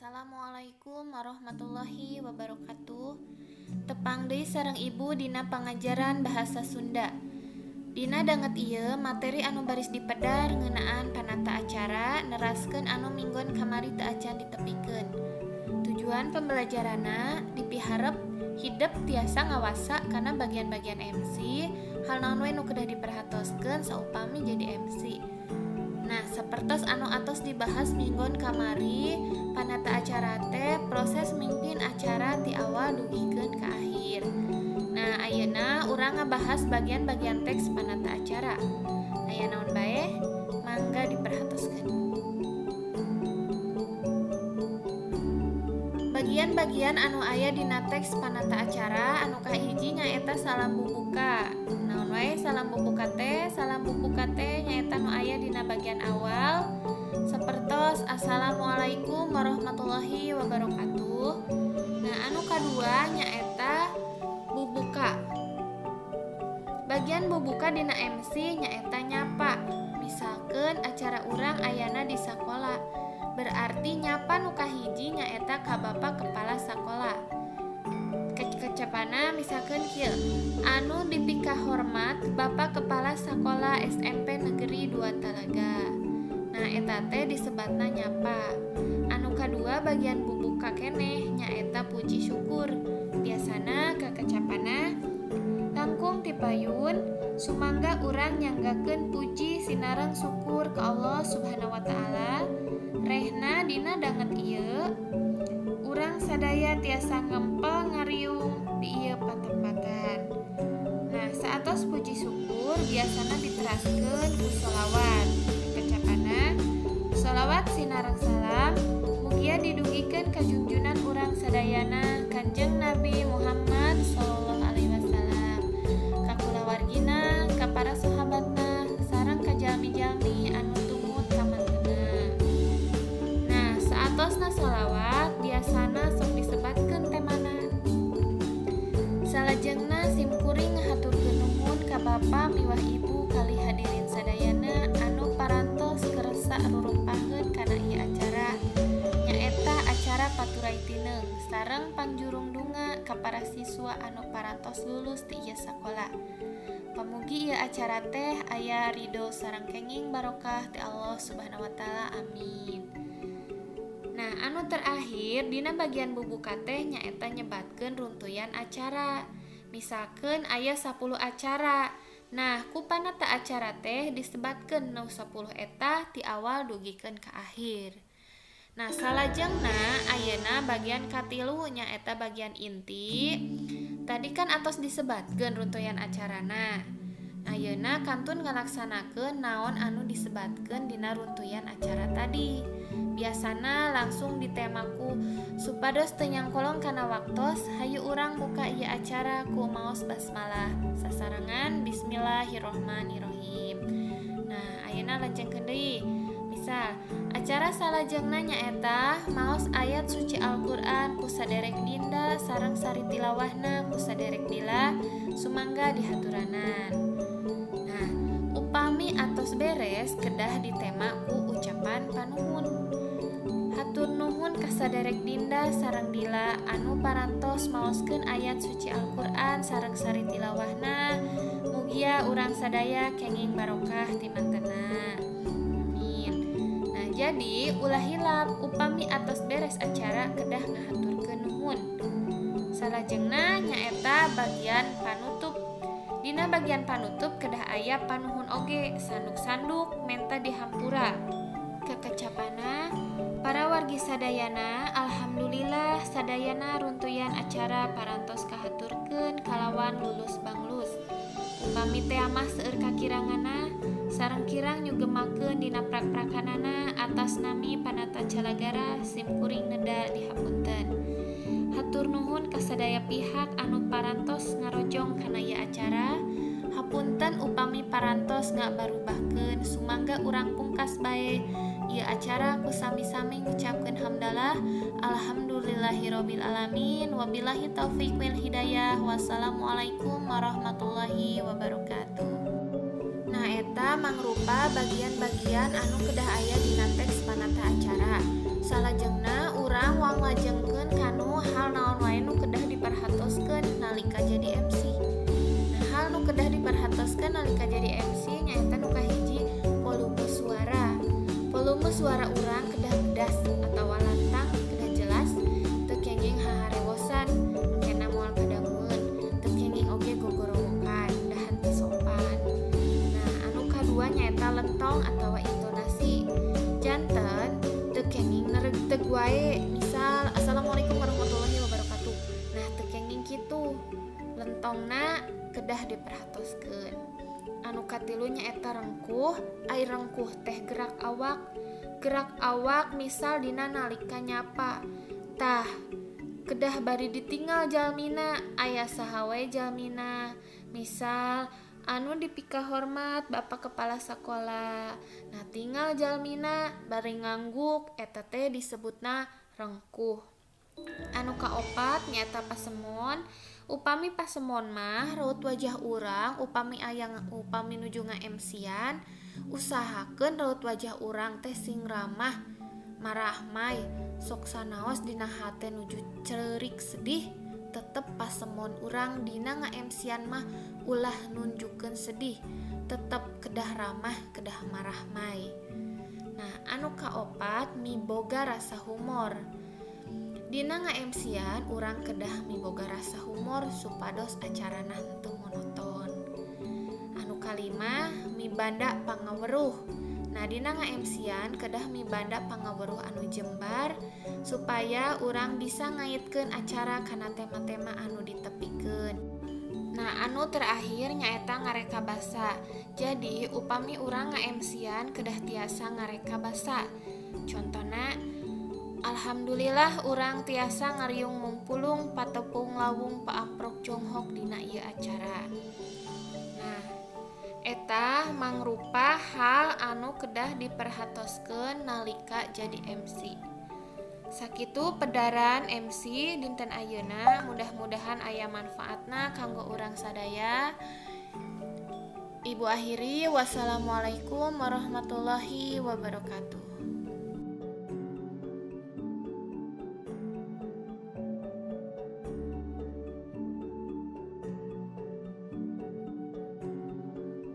Assalamualaikum warahmatullahi wabarakatuh. Tepang deui sareng Ibu dina pangajaran bahasa Sunda. Dina danget ieu materi anu baris dipedar ngeunaan panata acara, neraskeun anu minggon kamari teu acan ditepikeun. Tujuan pembelajaranna dipiharep hidep tiasa ngawasa kana bagian-bagian MC, hal naon we nu kedah diperhatoskeun saupami jadi MC. Nah, sapertos anu atos dibahas minggon kamari, panata acara teh proses mimpin acara ti awal dugikeun ka akhir. Nah, ayeuna urang ngabahas bagian-bagian teks panata acara. Aya naon bae? Mangga diperhatoskeun. Bagian-bagian anu aya dina teks panata acara anu kahiji nyaeta salam bubuka. Naon wae salam bubuka teh? Salam bubuka teh nyaeta nu aya dina bagian awal sapertos assalamualaikum warahmatullahi wabarakatuh. Nah, anu kadua nyaeta bubuka. Bagian bubuka dina MC nyaeta nyapa. Misalkeun acara urang ayana di sakola, berarti nyapa nu kahiji nyaeta ka Bapak Kepala Sakola. Kecepana misalkeun kieu, anu dipikahormat Bapak Kepala Sakola SMP Negeri 2 Talaga. Nah, eta teh disebatna nyapa. Anu kadua bagian bubuka keneh nyaeta puji syukur. Biasana kakecapana langkung ti payun sumangga urang nyanggakeun puji sinareng syukur ka Allah Subhanahu wa taala. Rehna dina danget ieu urang sadaya tiasa ngempel ngariung di ieu patempatan. Nah, saatos puji syukur biasana diteraskeun ku sholawat. Kecapana sholawat sinareng salam mugia didugikeun ka junjunan urang sadayana Kanjeng Nabi Muhammad sallallahu alaihi wasallam, ka kulawargina, ka para sahabatna, sareng ka jalmi-jalmi anu tumut ka mantena. Nah, saatosna sholawat biasana sok disebatkeun temana. Salajengna sim kuring ngahaturkeun nuhun ka bapa miwah ibu kali hadirin sadayana anu parantos kersa rurumpaheun kana ieu acara, nyaeta acara Paturay Tineung sareng pangjurung dunga ka para siswa anu parantos lulus ti ieu sakola. Pamugi ieu acara teh aya ridho sareng kenging barokah ti Allah Subhanahu wa taala. Amin. Nah, anu terakhir dina bagian bubuka teh nyaeta nyebatkeun runtuyan acara. Misalkeun aya 10 acara. Nah, ku panata acara teh disebatkeun nu 10 eta ti awal dugikeun ka akhir. Nah, salajengna ayeuna bagian katilu nyaeta bagian inti. Tadi kan atos disebatkeun runtuyan acarana. Ayeuna kantun ngalaksanakeun naon anu disebatkeun dina runtuyan acara tadi. Biasana langsung ditemaku supados teu nyangkolong kana waktos, hayu urang buka ieu acara ku maos basmalah sasarengan bismillahirrohmanirrohim. Nah, ayeuna lajengkeun deui. Misal, acara salajengna nyaeta maos ayat suci Al-Qur'an ku saderek Dinda sareng sari tilawahna ku saderek Dila, sumangga dihaturanan. Nah, upami atos beres kedah ditema ku ucapan panuhun. Hatur nuhun ka saderek Dinda sareng Dila anu parantos maoskeun ayat suci Al-Qur'an sareng sari tilawahna. Mugia urang sadaya kenging barokah ti mantena. Amin. Nah, jadi ulah hilap upami atos beres acara kedah ngahaturkeun nuhun. Salajengna nyaeta bagian panutup. Dina bagian panutup kedah aya panuhun oge, sanduk-sanduk menta dihampura. Kekecapana para wargi sadayana, alhamdulillah sadayana runtuyan acara parantos kahaturkeun kalawan lulus banglus. Upami teh mah seueur kakiranganna sareng kirang nyugemakeun dina prak-prakanana, atas nami panata calagara sim kuring neda dihapunten. Hatur nuhun ka sadaya pihak anu parantos ngarojong kana ieu acara. Hapunten upami parantos ngabarubahkeun, sumangga urang pungkas bae ieu acara ku sami-sami ngucapkeun hamdalah, alhamdulillahirabbil alamin, wabillahi taufik wal hidayah, wassalamualaikum warahmatullahi wabarakatuh. Nah, eta mangrupa bagian-bagian anu kedah aya dina teks panata acara. Salajengna urang lajengkeun kanu hal naon wae nu kedah diperhatoskeun nalika jadi MC. Nah, hal nu kedah diperhatoskeun nalika jadi MC nyaeta nu kahiji, volume suara. Volume suara urang kedah bedas atawa lantang, kedah jelas, teu kenging haharewosan, engkena moal kadangueun, teu kenging oge gogorowokan, da henteu sopan. Nah, anu kadua nyaeta lentong atawa intonasi. Janten teu kenging neregteg wae, misal, "Assalamualaikum warahmatullahi wabarakatuh." Nah, teu kenging kitu. Lentongna kedah diperhatoskeun. Anu katilu nyaeta rengkuh. Ai rengkuh teh gerak awak. Gerak awak misal dina nalika nyapa. Tah, kedah bari ditinggal jalmina, aya saha wae jalmina. Misal, "Anu dipikahormat Bapak Kepala Sakola." Nah, tinggal jalmina bari ngangguk, eta teh disebutna rengkuh. Anu kaopat nyaeta pasemon. Upami pasemon mah raut wajah urang upami aya, upami nuju nga-MC-an, usahakeun raut wajah urang teh sing ramah marahmai. Sok sanaos dina hate nuju ceurik sedih, tetep pasemon urang dina nga-MC-an mah ulah nunjukkeun sedih, tetep kedah ramah, kedah marahmai. Nah, anu kaopat, miboga rasa humor. Dina nga-MC-an urang kedah miboga rasa humor supados acarana henteu monoton. Anu kalima, mibanda pangaweruh. Nah, dina nga-MC-an kedah mibanda pangaweruh anu jembar supaya urang bisa ngaitkeun acara kana tema-tema anu ditepikeun. Nah, anu terakhir nyaeta ngareka basa. Jadi upami urang nga-MC-an kedah tiasa ngareka basa. Contona, "Alhamdulillah urang tiasa ngariung mungpulung patepung lawung paamprok jonghok dina ieu acara." Nah, eta mangrupa hal anu kedah diperhatoskeun nalika jadi MC. Sakitu pedaran MC dinten ayeuna, mudah-mudahan aya manfaatna kanggo urang sadaya. Ibu akhiri, wassalamualaikum warahmatullahi wabarakatuh.